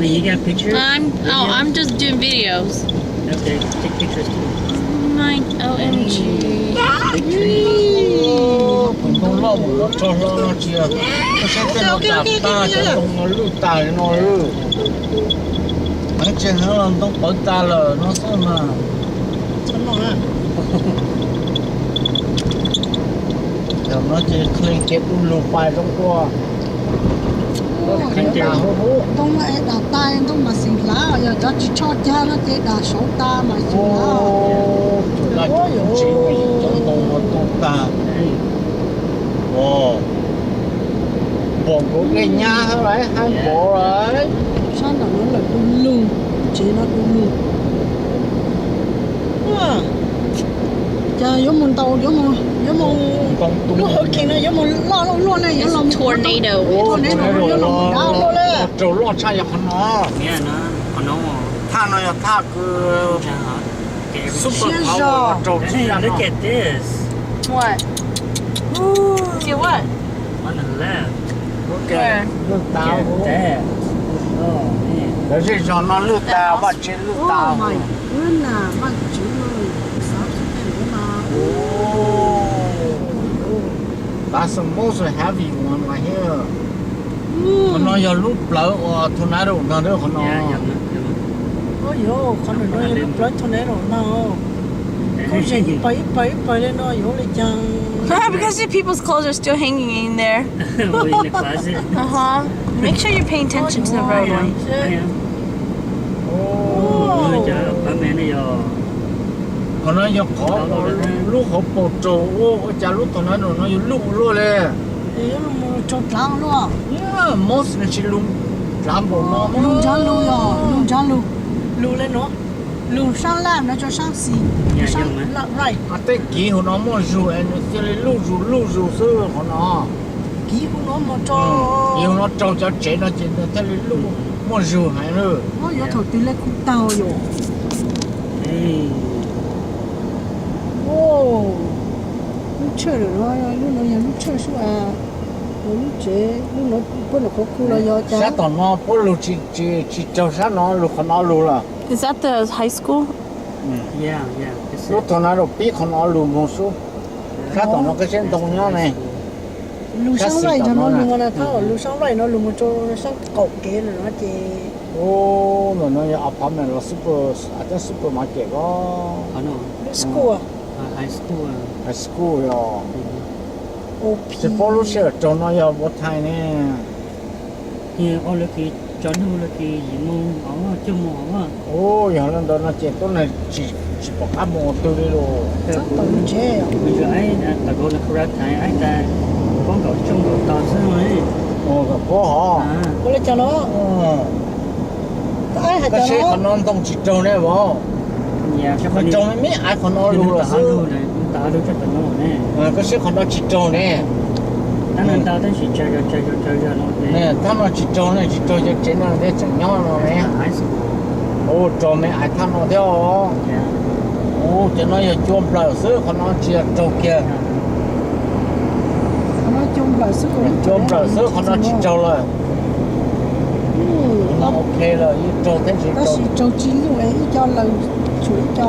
You got pictures? I'm, oh, I'm just doing videos. Okay, take pictures too. My, O M G. Tus ntoo loj mus no tso hlo no tsis yog, koj saib tej no tas tag, cov ntoo no lwj tas li no lawm. Heev tsis heev los ntoo pawv tas lawm no xwb mas. Yog no ces qhee kiag du lug pais zoo ua. Ntoo no es dam tas ntoo mas xeem hlav, yog cov tsis tshoj cag no ces dam saud tas mas xeem hlav. Cov ntoo no tu tag. Npaum nkaus dej nyab lawm, haib npaum lawm. Sab nram no lawm du lug, tsev no du lug. Cas yuav mus ntaus, yuav mus, yuav mus, lub hurricane no yuav mus loj luaj luaj ne, yuav los mus tornado, yuav los mus dav luaj le. Raug loj tshaj yog qhov no. Thaj no yog thaj kws super power raug tshaj. Look at this. What? Get what? On the left. Lwj tas. Lawv zej zog no lwj tas, vaj tse lwj tas. That's the most heavy one right here. Qhov no yog lub plawv uas tornado ntag, qhov no. Qhov no yog lub plawv tornado ntag. Koj zeem ib pawg ib pawg ib pawg li no yuav ua li cas? Because the people's clothes are still hanging in there. Uh-huh. Make sure you're paying attention to the roadway. Qhov no yog qhov lub hauv paus raug ua, ua cas lub tornado no yuav luj ua luaj li. Raug dlav luaj. Mob no tsis lug dlav npaum no. Lug ntshav lug, lug ntshav lug, lug li no, lug sab laj no rau sab xis, sab laj right. Tej kiv hauv no muaj zug es nws thiaj li luj zug luj zug xwb qhov no. Kiv hauv no, kiv hauv no raug cov tsev no ces nws thiaj li luj muaj zug heev lawm. Yuav thaum twg li kuv tau yom. Lub tshawj no, lub no yog lub tshawj sub as, lub tsev, lub no puab nyuam qhuav khu los yog cas? Sab tom no puab lug tsis raug sab no, lug qhov no lug lawm. Is that the high school? Lub tornado pib qhov no lug moog sub. Sab tom no koj saib ntoo nyob ne. Lug sab right no, lug sab right no lug moog rau sab qaum kev lawm no ces. Ntawm no yog apartment los super, supermarket os. Lub school. High school yog. Tsis paub lub sij hawm raug no yog what time ne. Lawv kis tso nug, lawv kis yim moos os, cuaj moos os. Yog li ntawd no ces tuab neeg tsis pom qab moog ua twg li lawm. Tawm nkaus na kha ra thaiv ib tag, puab nkaus tsooj nkaus tog xwb no. Ua kom puab hov. Ua li cas no? Koj saib qhov no ntoo tsis raug ne vauv. Raug me me aiv qhov no lug los xwb. Koj saib qhov no tsis raug ne. Thaj no tsis raug ne, tsis raug cov tsev no thiab tseem nyob no ne. Ua raug me aiv thaj no thiab os. Ua cov no yog cua nplawm xwb, qhov no tsis yog raug kiag. Cua nplawm xwb, qhov no tsis raug lawm. No ok lawm, yeej raug thiab tsis raug. Tab sis raug tsis lug es ib co lawm, tshuav ib co.